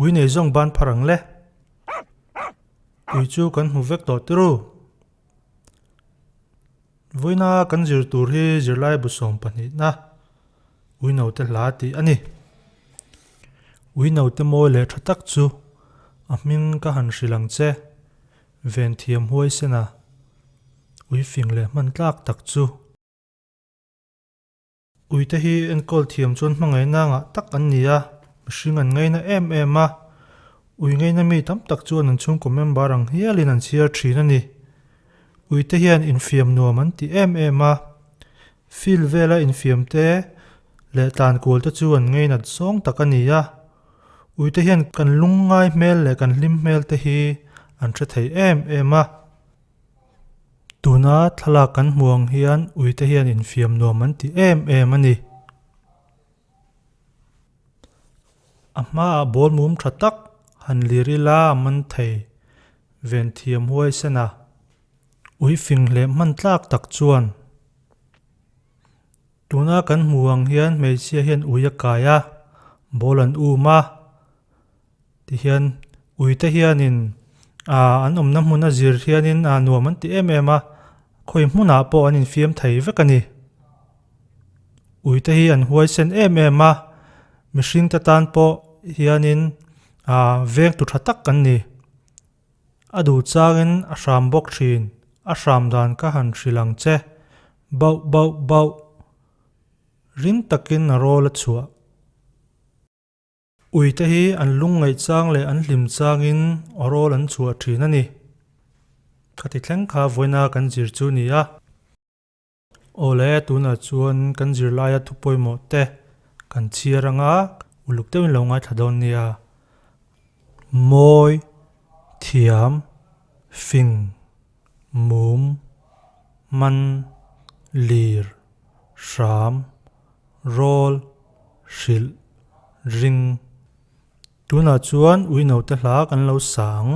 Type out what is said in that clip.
Ui nei zawng ban phar ang le. Ui chu kan hmu vek tawh tirû. Vawiina kan zir tur hi zirlai bu sawm pahnihna ui note hla tih a ni. Ui note mawi leh tha tak chu a hming ka han hrilh ang che, ven thiam huai sena ui fing leh hman tlak tak chu. Uite hi enkawl thiam chuan hmangaihna ngah tak an ni a, mihring an ngaina em em a. Ui ngaina mi tam tak chuan an chhungkaw member ang hialin an chhiar thin a ni. Uite hian infiam nuam an ti em em a, field vela infiam te leh tlan kual te chu an ngainat zawng tak a ni a. Uite hian kan lungngai hmel leh kan hlim hmel te hi an hre thei em em a. Tuna thlalak kan hmuh ang hian uite hian infiam nuam an ti em em a ni. A hmaah ball mum tha tak han lir ila a man thei ven thiam huai sen a. Ui fing hleh hman tlak tak chuan tuna kan hmuh ang hian hmeichhia hian ui a kai a, ball an um a. Tihian uite hianin ah an awmna hmun a zir hianin ah nuam an ti em em a, khawi hmunah pawh an infiam thei vek a ni. Uite hi an huaisen em em a, mihring te tan pawh hianin ah veng tu tha tak an ni. A duh changin a hram bawk thin, a hram dan ka han hrilh ang che, bauh bauh bauh ring takin a rawl a chhuah. Uite hi an lungngaih chang leh an hlim changin awrawl an chhuah thin a ni. Khati thleng kha vawiina kan zir chu ni a. Awle, tunah chuan kan zirlaia thu pawimawh te kan chhiar anga uluk deuhin lo ngaithla dawn nia. Mawi, thiam, fing, mum, man, lir, hram, rawl, hrilh, ring. Tunah chuan ui note hla kan lo sa ang.